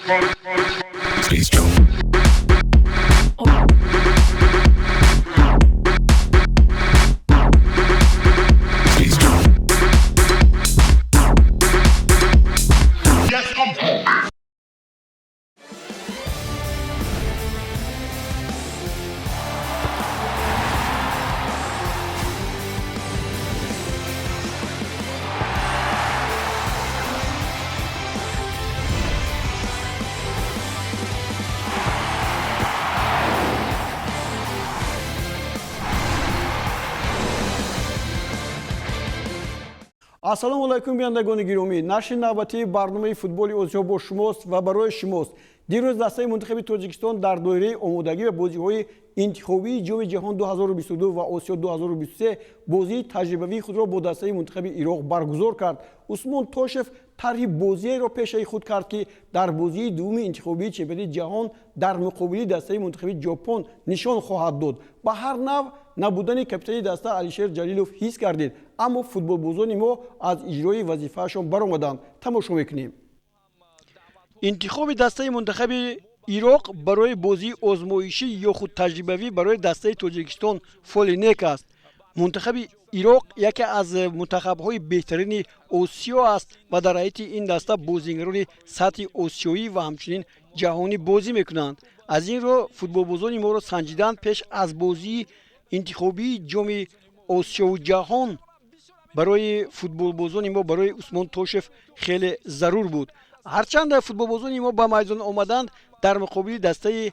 Space Joe. Space Joe. Yes, I'm home. Ассалому алайкум, бинандагони гиромӣ. Нашри навбатии барномаи футболи Осиё бо шумост ва барои шумост. Дирӯз дастаи мунтахаби Тоҷикистон дар доираи омодагӣ ба бозиҳои интихобии Ҷоми ҷаҳон 2022 ва Осиё 2023 бозии таҷрибавии худро бо дастаи мунтахаби Ироқ баргузор кард. Усмон Тошев тарҳи бозиеро пешаи худ кард, ки дар бозии дуввуми интихобии чемпионати ҷаҳон дар муқобили дастаи мунтахаби Ҷопон нишон хоҳад дод. Ба ҳар нав набудани капитани даста Алишер Ҷалилов ҳис гардид, аммо футболбозони мо аз иҷрои вазифаашон баромаданд. Тамошо мекунем. Интихоби дастаи мунтахаби Ироқ барои бозии озмоишӣ ё худ таҷрибавӣ барои дастаи Тоҷикистон фоли нек аст. Мунтахаби Ироқ яке аз мунтахабҳои беҳтарини Осиё аст ва дар ҳайати ин даста бозигарони сатҳи осиёӣ ва ҳамчунин ҷаҳонӣ бозӣ мекунанд. Аз ин рӯ футболбозони моро санҷидан пеш аз бозии интихобии Ҷоми Осиёву ҷаҳон барои футболбозони мо, барои Усмон Тошев хеле зарур буд. Ҳарчанд футболбозони мо ба майдон омаданд, дар муқобили дастаи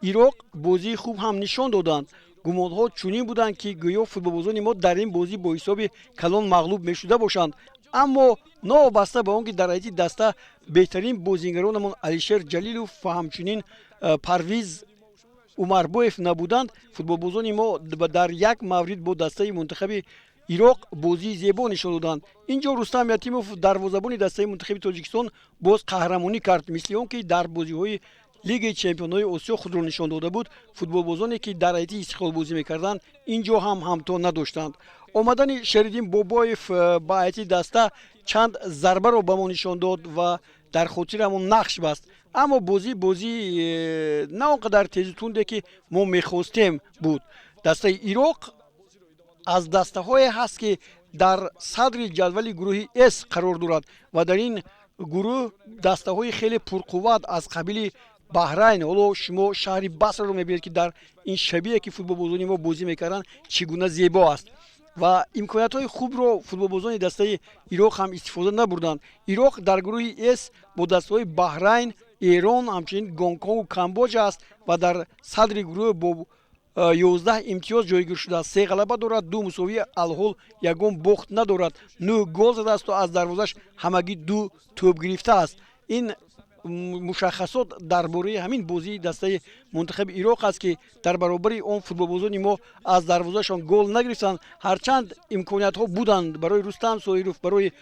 Ироқ бозии хуб ҳам нишон доданд. Гумонҳо чунин буданд, ки гӯё футболбозони мо дар ин бозӣ бо ҳисоби калон мағлуб мешуда бошанд. Аммо новобаста ба он ки дар ҳайати даста беҳтарин бозигаронамон Алишер Ҷалилов ва ҳамчунин Парвиз Умарбоев набуданд, футболбозони мо дар як маврид бо дастаи мунтахаби Ироқ бозии зебо нишон доданд. Ин ҷо Рустам Ятимов, дарвозабони дастаи мунтахаби Тоҷикистон, боз қаҳрамонӣ кард, мисли он ки дар бозиҳои Лигаи чемпионҳои Осиё худро нишон дода буд. Футболбозоне, ки дар ҳайати Истиқлол бозӣ мекарданд, ин ҷо ҳам ҳамто надоштанд. Омадани Шериддин Бобоев ба ҳайати даста чанд зарбаро ба мо нишон дод ва дар хотирамон нақш баст. Аммо бозӣ бозии на он қадар тезу тунде, ки мо мехостем, буд. Дастаи Ироқ аз дастаҳое ҳаст, ки дар садри ҷадвали гурӯҳи С қарор дорад ва дар ин гурӯҳ дастаҳои хеле пурқувват аз қабили Баҳрайн. Ҳоло шумо шаҳри Басраро мебинед, ки дар ин шабие, ки футболбозони мо бозӣ мекарданд, чӣ гуна зебо аст. Ва имкониятҳои хубро футболбозони дастаи Ироқ ҳам истифода набурданд. Ироқ дар гурӯҳи С бо дастаҳои Баҳрайн, Эрон, ҳамчунин Гонконгу Камбоҷа аст ва дар садри гурӯҳ бо 11 имтиёз ҷойгир шудааст. Се ғалаба дорад, ду мусовӣ, алҳол ягон бохт надорад, нӯҳ гол задаасту аз дарвозаш ҳамагӣ ду тӯб гирифтааст. Ин мушаххасот дар бораи ҳамин бозии дастаи мунтахаби Ироқ аст, ки дар баробари он футболбозони мо аз дарвозашон гол нагирифтанд, ҳарчанд имкониятҳо буданд барои Рустам Соиров, барои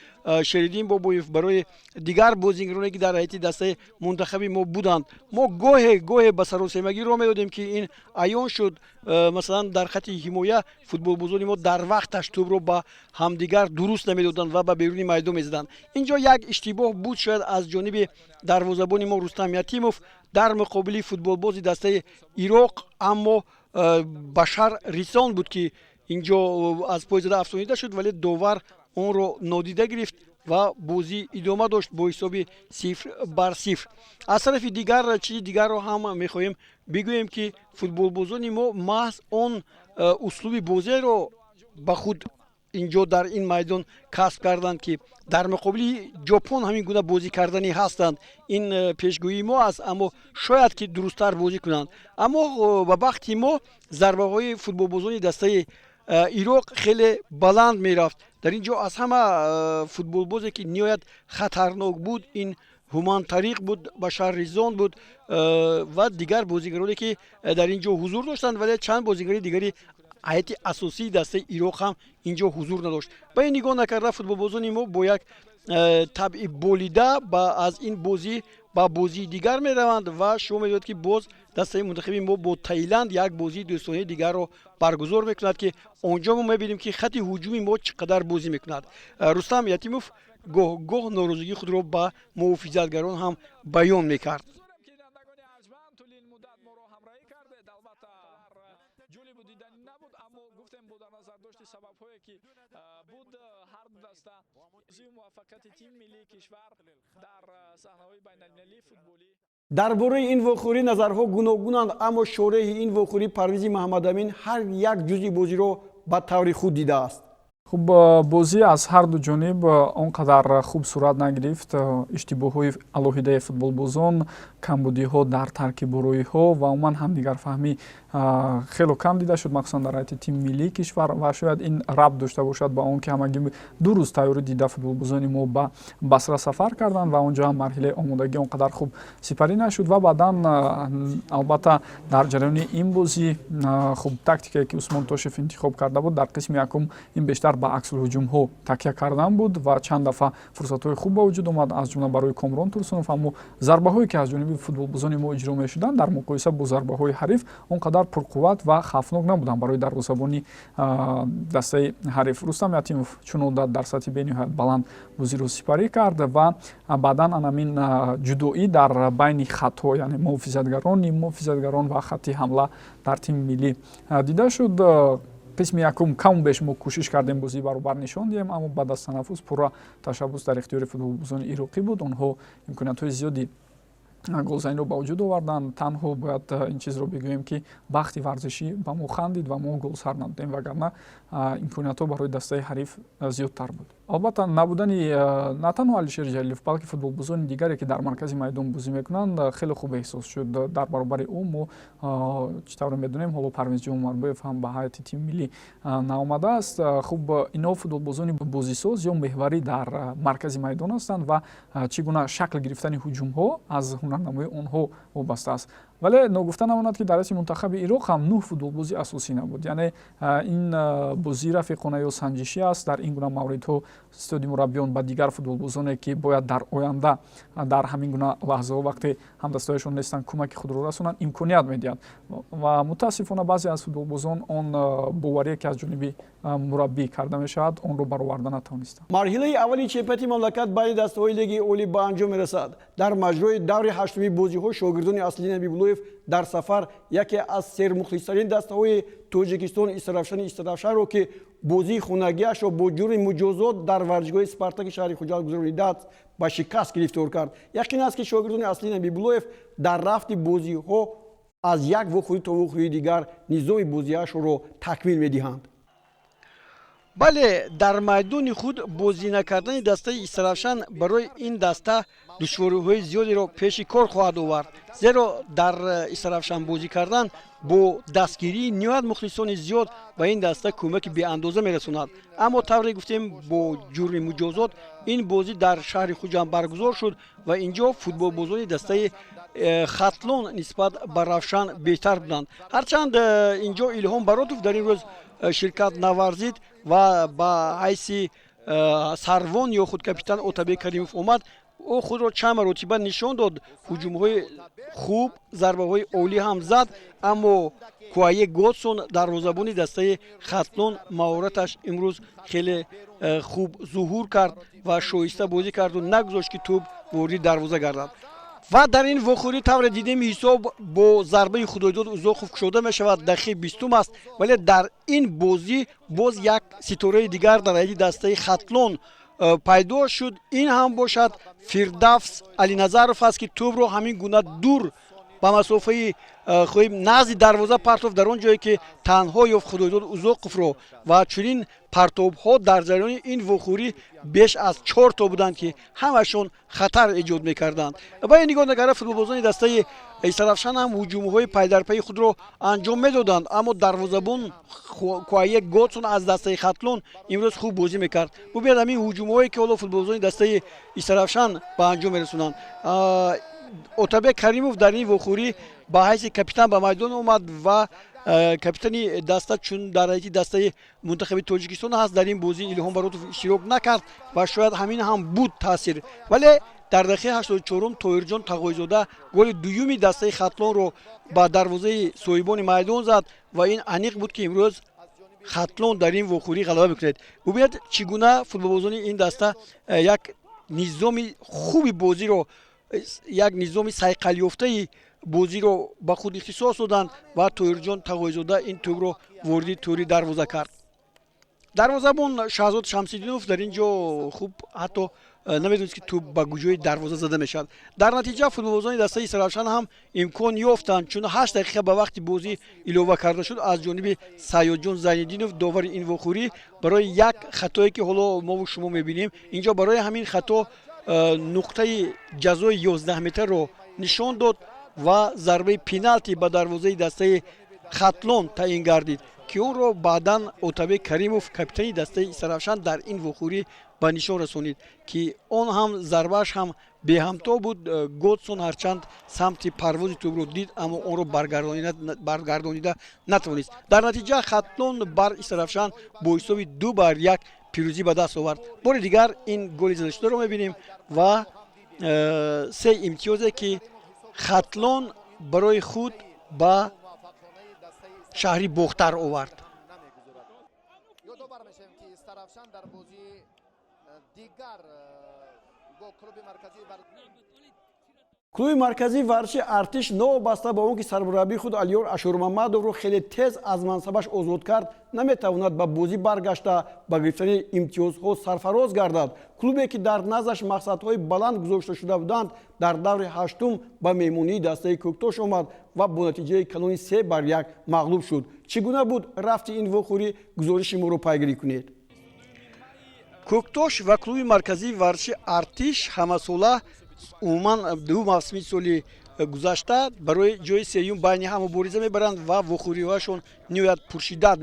Шериддин Бобоев, барои дигар бозигароне, ки дар ҳайати дастаи мунтахаби мо буданд. Мо гоҳе гоҳе ба саросемагӣ роҳ медодем, ки ин аён шуд. Масалан, дар хати ҳимоя футболбозони мо дар вақташ тӯбро ба ҳамдигар дуруст намедоданд ва ба беруни майдон мезаданд. Ин ҷо як иштибоҳ буд шояд аз ҷониби дарвозабони мо Рустам Ятимов дар муқобили футболбози дастаи Ироқ, аммо Башар Рисон буд, ки ин ҷо аз пой зада афсонида шуд, вале довар онро нодида гирифт ва бозӣ идома дошт бо ҳисоби 0-0. Аз тарафи дигар, чизи дигарро ҳам мехоҳем бигӯем, ки футболбозони мо маҳз он услуби бозиеро ба худ инҷо дар ин майдон касб карданд, ки дар муқобили Ҷопон ҳамин гуна бозӣ карданӣ ҳастанд. Ин пешгӯии мо аст, аммо шояд ки дурусттар бозӣ кунанд. Аммо ба бахти мо зарбаҳои футболбозони дастаи Ироқ хеле баланд мерафт. Дар ин ҷо аз ҳама футболбозе, ки ниҳоят хатарнок буд, ин Ҳуман Тариқ буд, Башар Ризон буд ва дигар бозигароне, ки дар ин ҷо ҳузур доштанд, вале чанд бозигари дигари ҳайати асосии дастаи Ироқ ҳам ин ҷо ҳузур надошт. Ба ин нигоҳ накарда, футболбозони мо бо як табъи болида аз ин бозӣ ба бозии дигар мераванд ва шумо медонед, ки боз дастаи мунтахаби мо бо Таиланд як бозии дӯстонаи дигарро баргузор мекунад, ки он ҷо мо мебинем, ки хати ҳуҷуми мо чӣ қадар бозӣ мекунад. Рустам Ятимов Гоҳ-гоҳ норозигии худро ба муҳофизатгарон ҳам баён мекард. Тӯли ин муддат моро ҳамроҳӣ кардед. Албатта, ҷолибу диданӣ набуд, аммо гуфтем, бо дар назардошти сабабҳое ки буд, ҳар ду даста бозию муваффақияти тими миллии кишвар дар саҳнаҳои байналмилалии футболӣ. Дар бораи ин вохӯрӣ назарҳо гуногунанд, аммо шореҳи ин вохӯрӣ Парвизи Маҳаммадамин ҳар як ҷузъи бозиро ба таври худ дидааст. Хуб, бозӣ аз ҳар ду ҷониб он қадар хуб сурат нагирифт. Иштибоҳҳои алоҳидаи футболбозон, камбудиҳо дар таркибороиҳо ва умуман ҳамдигарфаҳмӣ хело кам дида шуд, махсусан дар ҳайати тими миллии кишвар. Ва шояд ин рабт дошта бошад ба он, ки ҳамагӣ 2 рӯз тайёрӣ дида футболбозони мо ба Басра сафар карданд ва он ҷо ҳам марҳилаи омодагӣ он қадар хуб сипарӣ нашуд. Ва баъдан, албатта, дар ҷараёни ин бозӣ, хуб, тактикае ки Усмон Тошев интихоб карда буд дар қисми якум, ин бештар ба аксулҳуҷумҳо такя кардан буд ва чанд дафъа фурсатҳои хуб ба вуҷуд омад, аз ҷумла барои Комрон Турсунов. Аммо зарбаҳое ки аз ҷониби футболбозони мо иҷро мешуданд, дар муқоиса бо зарбаҳои ҳариф он қадар пурқувват ва хавфнок набуданд барои дарвозабони дастаи ҳариф. Рустам Ятимов чун одат дар сатҳи бениҳоят баланд бозиро сипарӣ кард ва баъдан анамин ҷудоӣ дар байни хатҳо, яъне муҳофизатгарон, ниммуҳофизатгарон ва хатти ҳамла дар тими миллӣ дида шуд. Қисми якум каму беш мо кӯшиш кардем бозии баробар нишон диҳем, аммо баъд аз танаффус пурра ташаббус дар ихтиёри футболбозони ироқӣ буд. Онҳо имкониятҳои зиёди голзаниро ба вуҷуд оварданд. Танҳо бояд ин чизро бигӯем, ки бахти варзишӣ ба мо хандид ва мо голсар набудем, вагарна имкониятҳо барои дастаи ҳариф зиёдтар буд. Албатта, набудани на танҳо Алишер Ҷалилов, балки футболбозони дигаре, ки дар маркази майдон бозӣ мекунанд, хеле хуб эҳсос шуд. Дар баробари ӯ мо чӣ тавре медонем, ҳоло Парвезҷон Умарбоев ҳам ба ҳайати тими миллӣ наомадааст. Хуб, инҳо футболбозони бозисоз ё меҳварӣ дар маркази майдон ҳастанд ва чӣ гуна шакл гирифтани ҳуҷумҳо аз ҳунарнамоии онҳо вобаста аст. Вале ногуфта намонад, ки дар ҳайати мунтахаби Ироқ ҳам нӯҳ футболбози асосӣ набуд. Яъне ин бозии рафиқона ё санҷишӣ аст. Дар ин гуна мавридҳо истоди мураббиён ба дигар футболбозоне, ки бояд дар оянда дар ҳамин гуна лаҳзаҳо, вақте ҳамдастаҳояшон нестанд, кӯмаки худро расонанд, имконият медиҳад. Ва мутаассифона баъзе аз футболбозон он боварие, ки аз ҷониби мураббӣ карда мешавад, онро бароварда натавонистанд. Марҳилаи аввали чемпионати мамлакат байни дастаҳои Лигаи Олӣ ба анҷом мерасад. Дар маҷрои даври ҳаштуми бозиҳо шогирдони Аслиддин Ҳабибуллоев дар сафар яке аз сермухлистарин дастаҳои Тоҷикистон, Истаравшани Истаравшанро, ки бозии хонагиашро бо ҷурми муҷозот дар варзишгоҳи Спартаки шаҳри Хуҷанд гузаронидааст, ба шикаст гирифтор кард. Яқин аст, ки шогирдони Аслиддин Ҳабибуллоев дар рафти бозиҳо аз як вохӯрӣ то вохӯрии дигар низоми бозиашонро такмил медиҳанд. Бале, дар майдони худ бозӣ накардани дастаи Истаравшан барои ин даста душвориҳои зиёдеро пеши кор хоҳад овард, зеро дар Истаравшан бозӣ кардан бо дастгирии ниҳоят мухлисони зиёд ба ин даста кӯмаки беандоза мерасонад. Аммо тавре гуфтем, бо ҷурми муҷозот ин бозӣ дар шаҳри Хуҷанд баргузор шуд ва инҷо футболбозони дастаи Хатлон нисбат ба Равшан беҳтар буданд. Ҳарчанд инҷо Илҳом Баротов дар ин рӯз ширкат наварзид ва ба ҳайси сарвон ё худ капитан Отабек Каримов омад. Ӯ худро чанд маротиба нишон дод, ҳуҷумҳои хуб, зарбаҳои олӣ ҳам зад, аммо Куае Годсон, дарвозабони дастаи Хатлон, маҳораташ имрӯз хеле хуб зуҳур кард ва шоиста бозӣ карду нагузошт, ки тӯб вориди дарвоза гардад. Ва дар ин вохӯрӣ, тавре дидем, ҳисоб бо зарбаи Худойдод Узоқов кушода мешавад. Дақиқаи 20-ум аст, вале дар ин бозӣ боз як ситораи дигар дар ҳайати дастаи Хатлон пайдо шуд. Ин ҳам бошад Фирдавс Алиназаров аст, ки тӯбро ҳамин гуна дур ба масофаи хоҳем назди дарвоза партофт, дар он ҷое ки танҳо ёфт Худойдод Узоқовро. Ва чунин партобҳо дар ҷараёни ин вохӯрӣ беш аз чор то буданд, ки ҳамашон хатар эҷод мекарданд. Ба ин нигоҳ накарда, футболбозони дастаи Истаравшан ҳам ҳуҷумҳои пайдарпайи худро анҷом медоданд, аммо дарвозабон Куае Годсон аз дастаи Хатлон имрӯз хуб бозӣ мекард. Бубинед, ҳамин ҳуҷумҳое, ки ҳоло футболбозони дастаи Истаравшан ба анҷом мерасонанд. Отабек Каримов дар ин вохӯрӣ ба ҳайси капитан ба майдон омад ва капитани даста, чун дар ҳайати дастаи мунтахаби Тоҷикистон ҳаст, дар ин бозӣ Илҳом Баротов иштирок накард ва шояд ҳамин ҳам буд таъсир. Вале дар дақиқаи 84-ум Тоҳирҷон Тағойзода голи дуюми дастаи Хатлонро ба дарвозаи соҳибони майдон зад ва ин аниқ буд, ки имрӯз Хатлон дар ин вохӯрӣ ғалаба мекунед. Бубинед, чӣ гуна футболбозони ин даста як низоми хуби бозиро, як низоми сайқалёфтаи бозиро ба худ ихтисос доданд ва Тоҳирҷон Тағоизода ин тӯбро вориди тӯри дарвоза кард. Дарвозабон Шаҳзод Шамсиддинов дар ин ҷо хуб ҳатто намедонист, ки тӯб ба куҷои дарвоза зада мешавад. Дар натиҷа футболбозони дастаи Истаравшан ҳам имкон ёфтанд, чун 8 дақиқа ба вақти бозӣ илова карда шуд аз ҷониби Сайёдҷон Зайниддинов, довари ин вохӯрӣ, барои як хатое, ки ҳоло мову шумо мебинем инҷо. Барои ҳамин хато нуқтаи ҷазои 11 метрро нишон дод ва зарбаи пеналти ба дарвозаи дастаи Хатлон таъин гардид, ки онро баъдан Отабек Каримов, капитани дастаи Истаравшан, дар ин вохӯрӣ ба нишон расонид, ки он ҳам зарбааш ҳам беҳамто буд. Годсон ҳарчанд самти парвози тӯбро дид, аммо онро баргардонида натавонист. Дар натиҷа Хатлон бар Истаравшан бо ҳисоби 2-1 пирӯзӣ ба даст овард. Бори дигар ин голи задашударо мебинем ва се имтиёзе, ки Хатлон барои худ ба шаҳри Бохтар овард. Ёдовар мешавем, ки Истаравшан дар бозии дигар бо клуби марказии Клуби марказии варзиши Артиш, новобаста ба он ки сармураббии худ Алиёр Ашурмамадовро хеле тез аз мансабаш озод кард, наметавонад ба бозӣ баргашта, ба гирифтани имтиёзҳо сарфароз гардад. Клубе, ки дар наздаш мақсадҳои баланд гузошта шуда буданд, дар даври ҳаштум ба меҳмонии дастаи Кӯктош омад ва бо натиҷаи калони 3-1 мағлуб шуд. Чӣ гуна буд рафти ин вохӯрӣ? Гузориши моро пайгирӣ кунед. Кӯктош ва клуби марказии варзиши Артиш ҳамасола, умуман ду мавсими соли гузашта, барои ҷои сеюм байни ҳам мубориза мебаранд ва вохӯриҳояшон ниҳоят пуршиддат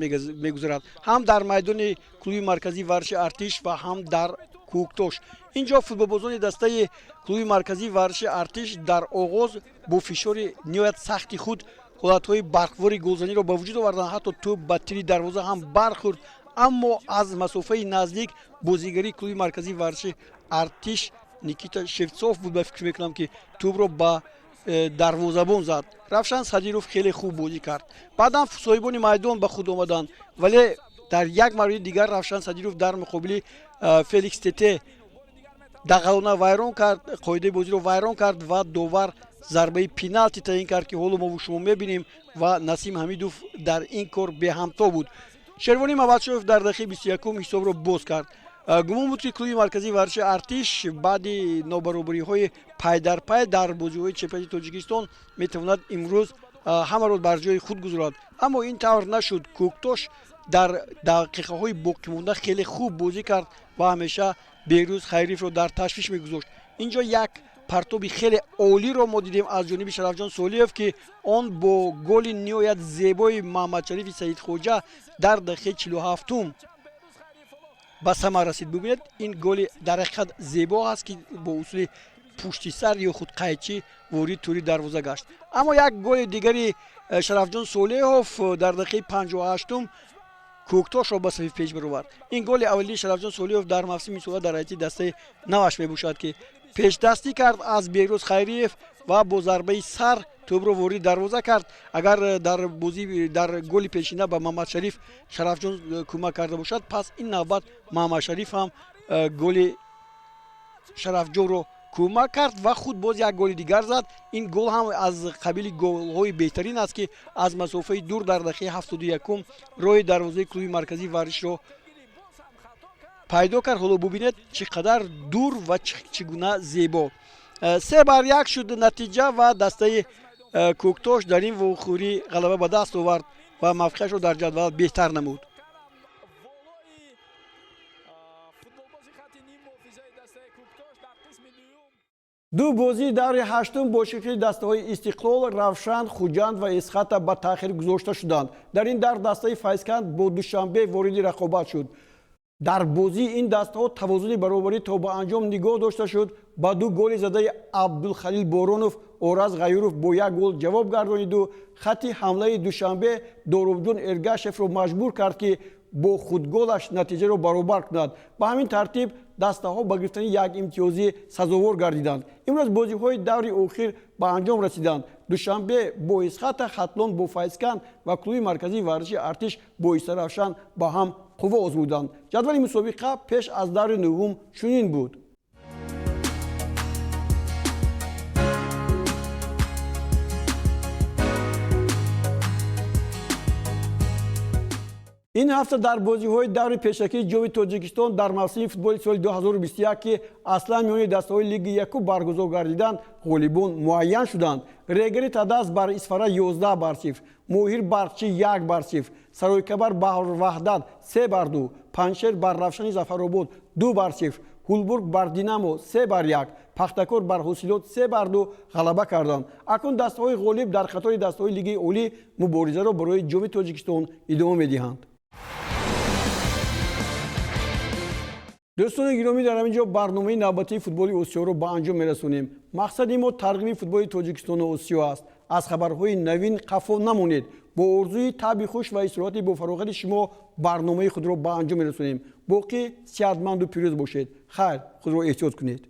мегузарад, ҳам дар майдони клуби марказии варзиши Артиш ва ҳам дар Кӯктош. Ин ҷо футболбозони дастаи клуби марказии варзиши Артиш дар оғоз бо фишори ниҳоят сахти худ ҳолатҳои барқвори голзаниро ба вуҷуд оварданд. Ҳатто тӯб ба тири дарвоза ҳам бархӯрд, аммо аз масофаи наздик бозигари клуби марказии варзиши Артиш, Никита Шевцов буд, ба фикр мекунам, ки тӯбро ба дарвозабон зад. Равшан Садиров хеле хуб бозӣ кард. Баъдан соҳибони майдон ба худ омаданд, вале дар як мавриди дигар Равшан Садиров дар муқобили Феликс Тете дағалона вайрон кард, қоидаи бозиро вайрон кард ва довар зарбаи пеналти таъин кард, ки ҳоло мову шумо мебинем, ва Насим Ҳамидов дар ин кор беҳамто буд. Шервонӣ Маватшоев дар дақиқаи 21-ум ҳисобро боз кард. Гумон буд, ки клуби марказии варзиши Артиш баъди нобаробариҳои пайдарпай дар бозиҳои чемпионати Тоҷикистон метавонад имрӯз ҳамаро бар ҷои худ гузорад, аммо ин тавр нашуд. Кӯктош дар дақиқаҳои боқимонда хеле хуб бозӣ кард ва ҳамеша Беҳрӯз Хайриевро дар ташвиш мегузошт. Ин ҷо як партоби хеле олиро мо дидем аз ҷониби Шарафҷон Солиев, ки он бо голи ниҳоят зебои Маҳамадшарифи Саидхоҷа дар дақиқаи 47-ум ба самар расид. Бубинед, ин голи дар ҳақиқат зебо аст, ки бо усули пушти сар ё худ қайчӣ ворид тӯри дарвоза гашт. Аммо як голи дигари Шарафҷон Солеҳов дар дақиқаи 58-ум Кӯктошро ба сафи пеш баровард. Ин голи аввалини Шарафҷон Солиҳов дар мавсими имсола дар ҳайати дастаи наваш мебошад, ки пешдастӣ кард аз Беҳрӯз Хайриев ва бо зарбаи сар тӯбро ворид дарвоза кард. Агар дар бозӣ дар голи пешина ба Маҳамадшариф Шарафҷон кӯмак карда бошад, пас ин навбат Маҳамадшариф ҳам голи Шарафҷонро кӯмак кард ва худ боз як голи дигар зад. Ин гол ҳам аз қабили голҳои беҳтарин аст, ки аз масофаи дур дар дақиқаи 71-ум роҳи дарвозаи клуби марказии варзишро пайдо кард. Ҳоло бубинед, чӣ қадар дур ва чӣ гуна зебо. 3-1 шуд натиҷа ва дастаи Кӯктош дар ин вохӯрӣ ғалаба ба даст овард ва мавқеашро дар ҷадвал беҳтар намуд. Ду бозии даври ҳаштум бо ширкати дастаҳои Истиқлол, Равшан, Хуҷанд ва Эсхата ба таъхир гузошта шуданд. Дар ин давр дастаи Файзканд бо Душанбе вориди рақобат шуд. Дар бозии ин дастаҳо тавозуни баробарӣ то ба анҷом нигоҳ дошта шуд. Ба ду голи задаи Абдулхалил Боронов Ораз Ғаюров бо як гол ҷавоб гардониду хатти ҳамлаи Душанбе Доробҷон Эргашевро маҷбур кард, ки бо худголаш натиҷаро баробар кунад. Ба ҳамин тартиб Дастаҳо ба гирифтани як имтиёзӣ сазовор гардиданд. Имрӯз бозиҳои даври охир ба анҷом расиданд. Душанбе бо Исхата, Хатлон бо Файзканд ва клуби марказии варзиши Артиш бо Истаравшан ба ҳам қувва озмуданд. Ҷадвали мусобиқа пеш аз даври нуҳум чунин буд. Ин ҳафта дар бозиҳои даври пешакии Ҷоми Тоҷикистон дар мавсими футболи соли 2021, ки аслан миёни дастаҳои Лиги якум баргузор гардиданд, ғолибон муайян шуданд. Регари Тадас бар Исфара 11-0, Моҳир Барқчӣ 1-0, Саройкабар бар Ваҳдат 3-2, Панҷшер бар Равшани Зафаробод 2-0, Ҳулбург бар Динамо 3-1, Пахтакор бар Ҳосилот 3-2 ғалаба карданд. Акнун дастаҳои ғолиб дар қатори дастаҳои Лигаи олӣ муборизаро барои Ҷоми Тоҷикистон идома медиҳанд. Дӯстони гиромӣ, дар ҳамин ҷо барномаи навбатии футболи Осиёро ба анҷом мерасонем. Мақсади мо тарғиби футболи Тоҷикистону Осиё аст. Аз хабарҳои навин қафо намонед. Бо орзуи таъби хуш ва истироҳати бофароғати шумо барномаи худро ба анҷом мерасонем. Боқӣ сиҳатманду пирӯз бошед. Хайр, худро эҳтиёт кунед.